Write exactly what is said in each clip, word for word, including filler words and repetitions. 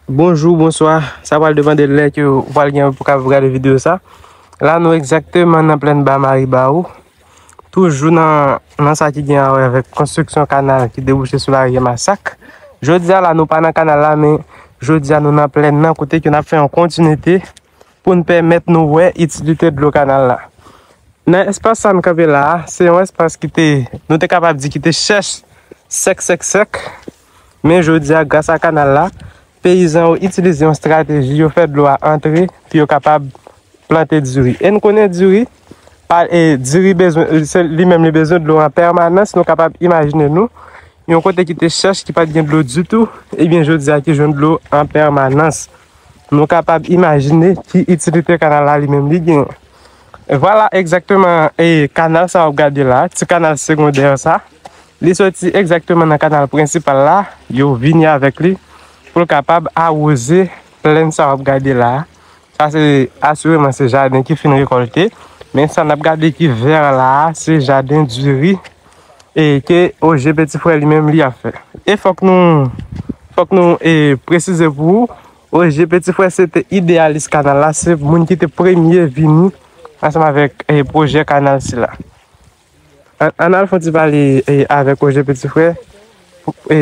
Bonjou, bonswa. Sa pral depann de lè ke ou pral gen pou ka gade videyo sa. La, nou egzakteman nan plèn Ba Maribawou. Toujou nan, nan sa ki gen a wè avèk konstriksyon kanal ki debouche sou larivyè Masak. Jodi a la, nou pa nan kanal la, men jodi a, nou nan plèn nan, kote ke n ap fè yon kontinite pou n pèmèt nou wè itilite dlo kanal la. Nan espas sa n kanpe la a, se yon espas ki te, nou te kapab di ki te chèch, sèk, sèk, sèk. Men jodi a, gras a kanal la, peyizan yo itilize yon estrateji, yo fè dlo a antre pou yo kapab plante diri. E n konnen diri, pa, e, diri bezwen, se, li menm li bezwen dlo an pèmanans. Nou kapab imajine nou, yon kote ki te chèch, ki pa t gen dlo ditou, ebyen, jodi a ki jwenn dlo an pèmanans. Nou kapab imajine ki itilite kanal la li menm li gen. Vwala egzakteman, e, kanal sa w ap gade la, ti kanal segondè sa, li soti egzakteman nan kanal prensipal la, yo vini avèk li pou l kapab awoze plèn sa w ap gade la. Sa se, asireman, se jaden ki fin rekòlte, men sa n ap gade ki vè la a, se jaden diri e ke Oje Peti Frè li menm li ap fè. E fòk nou, fòk nou, e, presize pou ou, Oje Peti Frè se te ideyalis kanal la, se moun ki te premye vini ansanm avèk, e, pwojè kanal sila. Ann, ann al fè yon ti pale, e, avèk Oje Peti Frè. E,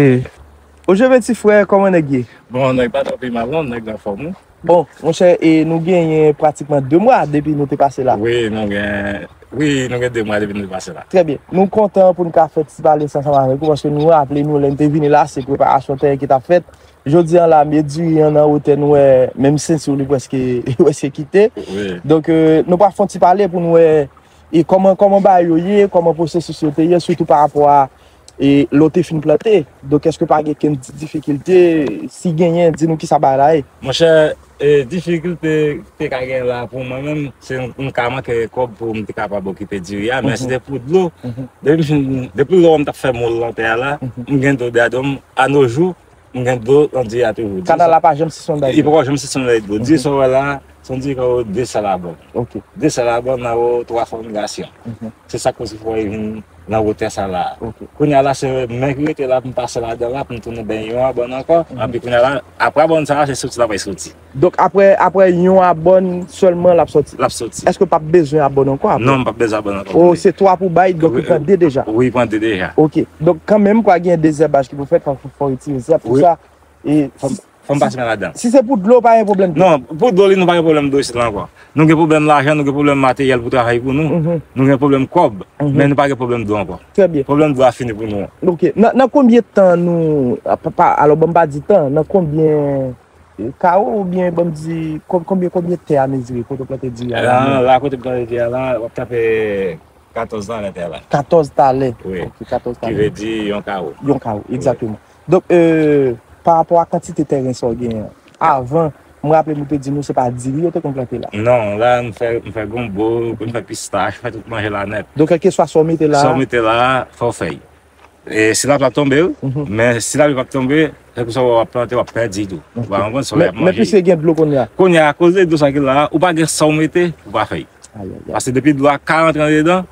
Oje Peti Frè, kòman nèg ye? Bon, nèg pa twò pi mal non, nèg anfòm wi. Bon, monchè, e nou genyen pratikman de mwa depi nou te pase la. Wi, nou gen, wi, nou gen de mwa depi nou te pase la. Trè byen. Nou kontan pou n ka fè ti pale sa ansanm avèk ou, paske nou raple nou lè n te vini la, se preparasyon teren ki t ap fèt. Jodi a la, men diri an nan wotè nou wè, menm senti w li prèske, prèske kite. Wi. Donk, e, nou pral fè yon ti pale pou nou wè e kòman, kòman bagay yo ye, kòman pwosesis yo te ye, sitou pa rapò a, e, lè w te fin plante. Donk, èske pa gen kenn ti difikilte? Si genyen, di nou kisa bagay la ye. Monchè, e, difikilte te ka gen la pou mwen menm, se m, m ka manke kòb pou m te kapab okipe diri a, men se te pou dlo. Depi m fin, depi lè m t ap fè mòl nan tè a la, m gen dlo dèyè do m, a no jou, m gen dlo nan diri a toujou. Kanal la pa janm sispann bay dlo. Li poko janm sispann bay dlo. Diri sa w wè la, se yon diri ki de sal abòn. Ok. De sal abòn nan wo twa fòmigasyon. Se sa k koze fò li vin nan wotè sa la. Ok. Kounye a la, se men ki rete la pou m pase ladan la, pou m tounen bay yon abòn ankò. Epi kounye a la, apre abòn sa la, se soti la pral soti. Donk, apre, apre yon abòn sèlman, l ap soti? L ap soti. Èske w p ap bezwen abòn ankò apre? Non, m p ap bezwen abòn ankò. Oh, se twa pou bay, donk li pran de deja? Wi, li pran de deja. Ok. Donk, kanmenm, pral gen dezèbaj ki pou fèt, fò, fò retire zèb, tout sa. E fò m, fò m pase men ladan. Si se pou dlo, pa gen pwoblèm dlo? Non, pou dlo, li, nou pa gen pwoblèm dlo isit la ankò. Nou gen pwoblèm lajan, nou gen pwoblèm materyèl pou travay pou nou. Nou gen pwoblèm kòb, men nou pa gen pwoblèm dlo ankò. Trè byen. Pwoblèm dlo a fini pou nou. Ok. Nan, nan konbyen tan nou, a, pa, pa, alò, ban m pa di tan, nan konbyen, e, kawo oubyen ban m di, kon-, konbyen, konbyen tè a mezire kote w plante diri a la? La, la kote m plante diri a la, w ap tape katòz talè tè la. Katòz talè. Wi. Ok, katòz talè. Ki vle di yon kawo. Yon kawo, egzakteman. Donk, e, pa rapò a kantite teren sa w genyen an, avan, m raple m ou te di nou se pa diri yo te konn plante la. Non, la, m fè, m fè gonbo, m fè pistach, m fè tout manje la nèt. Donk, kèlkeswa sa w mete la. Sa w mete la, fò w fè l. E si lapli ap tonbe, wi. Men si lapli p ap tonbe, kèlkeswa w ap plante, w ap pèdi tou. Ou pa konprann? Solèy ap manje. Men piske gen dlo kounye a. Kounye a, akoz de dlo sa ki la, ou pa gen sa w mete, ou pa fè l. Ayayay. Paske depi dlo a ka rantre andedan,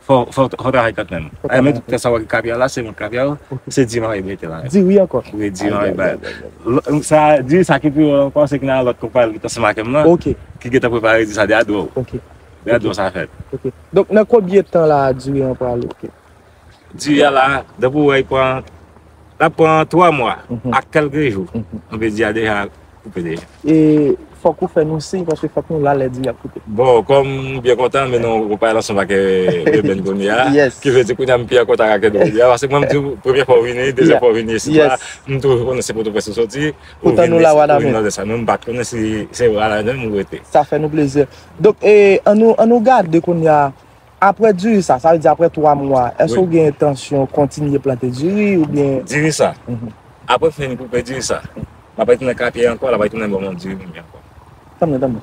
fò, fò, fò travay kanmenm. Fò travay. Ay, men tout tè sa w wè ki kapyal la, se mwen kapyal, se diri m ap mete la. Diri ankò? Wi, diri m ap bay. Sa, diri sa ki pi wo ankò, se ki nan lòt konpayi ki t ansanm ak m nan, ki gentan prepare diri sa dèyè do. Ok. Dèyè do sa fèt. Ok. Donk, nan konbyen tan la diri an prale? Ok. Diri a la, depi w wè, li pran, l ap pran twa mwa ak kèlke jou. Anpil diri a deja koupe deja. E fòk ou fè nou siy, paske fòk nou la lè diri a ap koupe. Bon, kòm m byen kontan, men nou, ou pale ansanm ak, e, Ruben kounye a, ki vle di kounye a m pi an kontak ak nou kounye a, paske mwen m di w, premye fwa w vini, dezyèm fwa w vini isit la, m toujou konnen se Pòtoprens ou soti, ou vin isit, ou vin nan sa, men m pa t konnen si se Wadamè menm ou rete. Sa fè nou plezi. Donk, e, ann nou, ann nou gade kounye a, Apre diri sa, sa vle di apre twa mwa, èske w gen entansyon kontinye plante diri oubyen? Diri sa. Apre fin koupe diri sa, m ap retounen kapyay ankò, l ap retounen ban mwen diri mwen ankò. Tanmen, tanmen.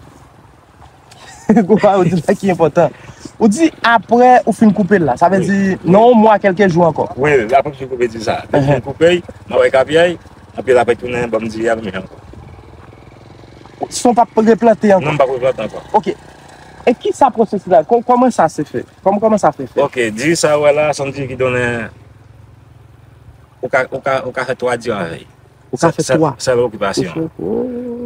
Gon pawòl ou di la ki enpòtan. Ou di apre ou fin koupe l la, sa vle di nan yon mwa kèlke jou ankò? Wi, apre m fin koupe diri sa. Depi m fin koupe l, m ap kapyay, epi l ap retounen ban m diri a mwen ankò. San w p ap replante ankò? Non, m p ap replante ankò. Ok. E kisa pwosesis la? Kò-, kòman sa se fè? Kòman, kòman sa fè fèt? Ok, diri sa ou wè la, se yon diri ki donnen, ou ka, ou ka, ou ka fè twa diri avè l. Ou ka fè twa. Sèl okipasyon.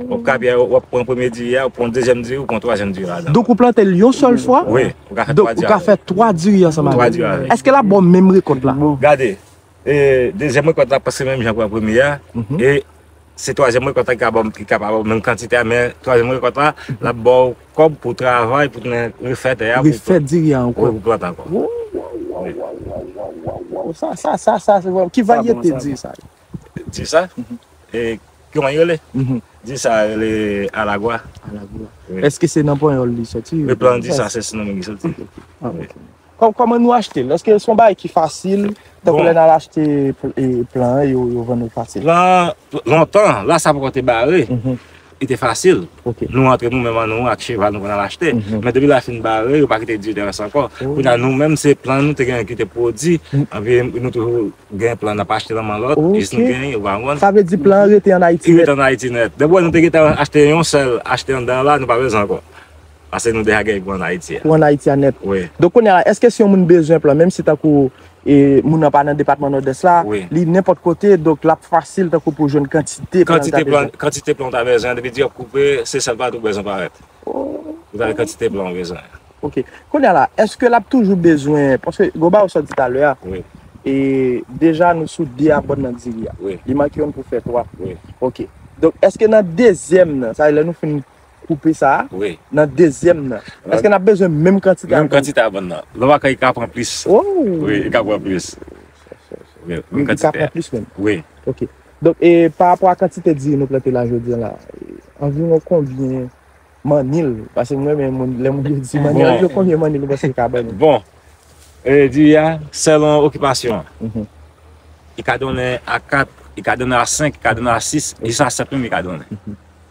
Ou ka, w ap pran premye diri a, ou pran dezyèm diri, ou pran twazyèm diri ladan. Donk, ou plante l yon sèl fwa? Wi, ou ka fè twa diri. Donk, ou ka fè twa diri ansanm avè l. Twa diri avè l. Èske l ap ba w menm rekòt la? Gade, e, dezyèm rekòt la, prèske menm jan pou premye a. E se twazyèm rekòt la ki ka ba w, ki ka pa ba w menm kantite a, men twazyèm rekòt la, l ap ba w kòb pou travay, pou tounen refè tè a, pou refè diri a ankò. Wi, pou plante ankò. Wow, wow, wow. Sa, sa, sa, sa, se vrè. Ki varyete diri sa? Di sa? E, kòman yo rele? Di sa rele alagwa. Alagwa. Wi. Èske se nan panyòl li soti? Wi, plan di sa, se nan men li soti. Ah, ok. Kò-, kòman nou achte l? Èske se yon bagay ki fasil? Tankou lè n al achte pl-, e, plan an, yo, yo vann ou fasil? Plan, lontan, la sa poko te bare. Li te fasil. Nou antre nou menm an nou ak cheval nou konn al achte. Men depi la fin bare, yo pa kite diri tè a ankò. Kounye a nou menm se plan nou te gen ki te pwodui. Anpi nou toujou gen plan n ap achte nan men lòt, jis nou genyen, ou pa konprann? Sa vle di plan an rete ann Ayiti nèt? Li rete ann Ayiti nèt. Depi nou te gentan achte yon sèl, achte anndan an la, nou pa bezwen ankò. Paske nou deja gen pou ann Ayiti a. Pou ann Ayiti a nèt. Wi. Donk kounye a la, èske si yon moun bezwen plan, menm si tankou e, moun nan pa nan depatman Nòdès la, li nenpòt kote, donk l ap fasil tankou pou jwenn kantite plan li ta bezwen? Kantite plan, kantite plan ou ta bezwen, depi di w ap koupe, se sèl pati ou bezwen parèt. Ou ta gen kantite plan ou bezwen. Ok. Kounye a la, èske l ap toujou bezwen, paske gwo bagay ou sot di talè a, e deja nou sou de abòn nan diri a. Li manke youn pou fè twa. Ok. Donk, èske nan dezyèm nan, sa vle di lè nou fin koupe sa a, nan dezyèm nan, èske n ap bezwen menm kantite abòn? Menm kantite abòn nan. Lè w pa ka, li ka pran plis. Wi, li ka pran plis. Wi, li ka pran plis menm. Wi. Ok. Donk, e, pa rapò a kantite diri nou plante la jodi a la, anviwon konbyen manni l? Paske mwen menm, moun, lè moun yo di manni, anviwon konbyen manni l ou panse l ka ban nou? Bon, e, diri a, sèlon okipasyon an. Li ka donnen a kat, li ka donnen a senk, li ka donnen a sis, jis a sèt menm li ka donnen.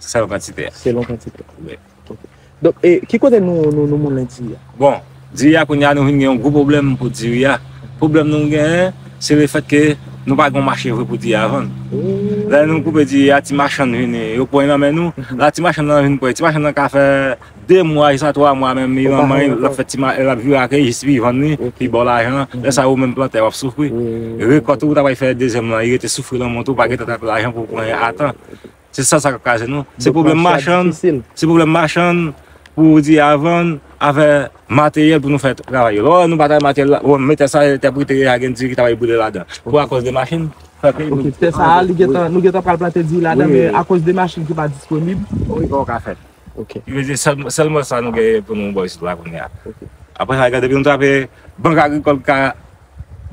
Sèlon kantite a. Sèlon kantite a. Wi. Ok. Donk, e, ki kote nou, nou, nou moulen diri a? Bon, diri a kounye a nou vin gen yon gwo pwoblèm pou diri a. Pwoblèm nou genyen, se lefètke nou pa gen yon mache vre pou diri a vann. Lè nou koupe diri a, ti machann vini, yo pran nan men nou. La ti machann nan vin pran, ti machann nan ka fè de mwa, jis a twa mwa menm, li nan men l, l ap fè ti ma-, l ap vire ak li, jis li vann li, li ba w lajan. Lè sa a ou menm plantè w ap soufri. Rekòt ou ta pral fè dezyèm lan, li rete soufri nan men w tou, ou pa gentan trapè lajan pou w pran a tan. Se sa, sa k ap kraze nou. Se pwoblèm machann, se pwoblèm machann pou diri a vann avè materyèl pou nou fè travay yo. Lè nou pa ta materyèl la, bon, men tè sa, tè pou te gen diri ki ta pral boule ladan. Pou akoz de machin, fè ke nou. Ok, tè sa a, li gentan, nou gentan pral plante diri ladan, men akoz de machin ki pa disponib. Wi, pa ka fèt. Ok. Ki vle di sèl, sèlman sa nou gen pou nou ba isit la kounye a. Ok. Apre sa, gade, depi nou trape bank agrikòl ka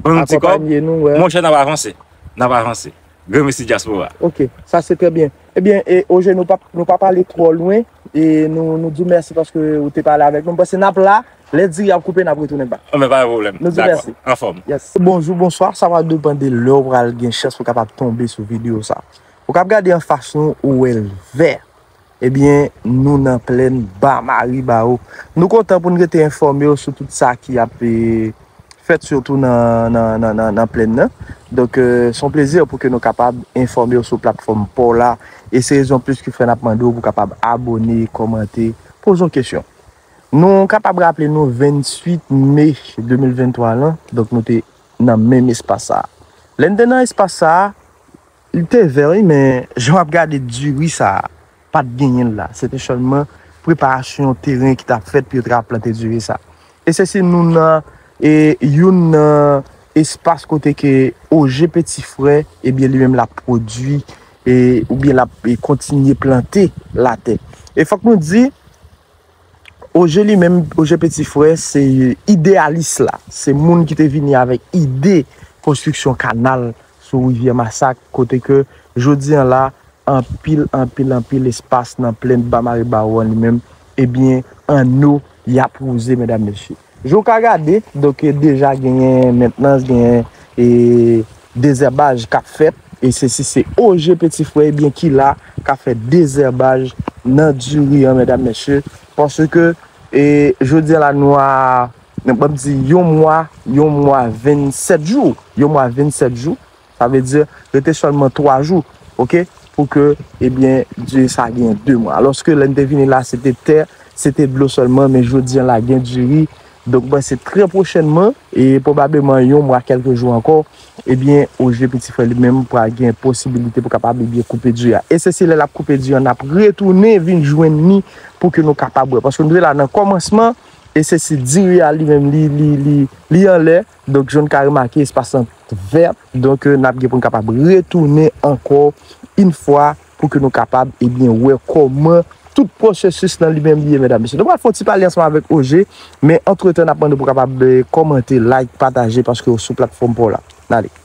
ban nou ti kòb, monchè, n ap avanse. N ap avanse. Granmesi dyaspora. Ok, sa se trè byen. Ebyen, e, Oje, nou pa, nou pa pale twò lwen, e nou, nou di w mèsi paske ou te pale avèk nou. M panse n ap la, lè diri a ap koupe, n ap retounen ba. Anben, pa gen pwoblèm. Nou di w mèsi. Dakò, anfòm. Yes. Bonjou, bonswa, sa va depann de lè w pral gen chans pou w kapab tonbe sou videyo sa. Ou k ap gade anfas nou, ou wè l vè. Ebyen, nou nan plèn Ba Maribawo. Nou kontan pou n rete enfòme w sou tout sa ki ap, e, fèt, sitou nan, nan, nan, nan, nan plèn nan. Donk, e, se yon plezi pou ke nou kapab enfòme w sou platfòm pa w la. E se rezon plis ki fè n ap mande w pou w kapab abòne, kòmante, poze yon kesyon. Nou kapab raple nou venntuit me de mil venntwa lan, donk nou te nan menm espas sa a. Lè n te nan espas sa a, li te vè, wi, men jan w ap gade diri sa a, pa t genyen l la. Se te sèlman preparasyon yon teren ki t ap fèt pou yo ta ka plante diri sa. E se si nou nan, e, youn nan espas kote ke Oje Petit Frère, ebyen, li menm l ap pwodui, e, oubyen l ap, e, kontinye plante latè. E fòk nou di, Oje li menm, Oje Petit Frère, se ideyalis la. Se moun ki te vini avèk ide konstriksyon kanal sou rivyè Masak, kote ke jodi an la, anpil, anpil, anpil espas nan plèn Ba Maribawo an li menm, ebyen, anno y ap wouze, medam, mesye. Jan w ka gade, donk, deja genyen mentnans, genyen, e, dezèbaj k ap fèt, e se si se Oje Petit Frère, ebyen, ki la, k ap fè dezèbaj nan diri an, medam, mesye, paske, e, jodi a la, nou a, ban m di, yon mwa, yon mwa vennsèt jou, yon mwa vennsèt jou, sa vle di, rete sèlman twa jou, oke, pou ke, ebyen, diri sa genyen de mwa. Alòske lè n te vini la, se te tè, se te dlo sèlman, men jodi a la, gen diri, Donk, m panse trè pwochènman, e pwobableman yon mwa, kèlke jou ankò, ebyen, Oje, piti frè li menm, pral gen posibilite pou kapab, ebyen, koupe di a. E se si lè l ap koupe di a, n ap retounen vin jwenn li pou ke nou kapab wè. Paske nou te la nan kòmansman, e se si diri a li menm, li, li, li, li anlè. Donk, jan n ka remake, espas lan vè. Donk, n ap gen pou n kapab retounen ankò yon fwa pou ke nou kapab, ebyen, wè kòman tout pwosesis lan li menm li ye, medam, mesye. Nou pral fè yon ti pale ansanm avèk Oje, men antretan, n ap mande pou w kapab, eh, kòmante, like, pataje, paske w sou platfòm pa w la. N ale.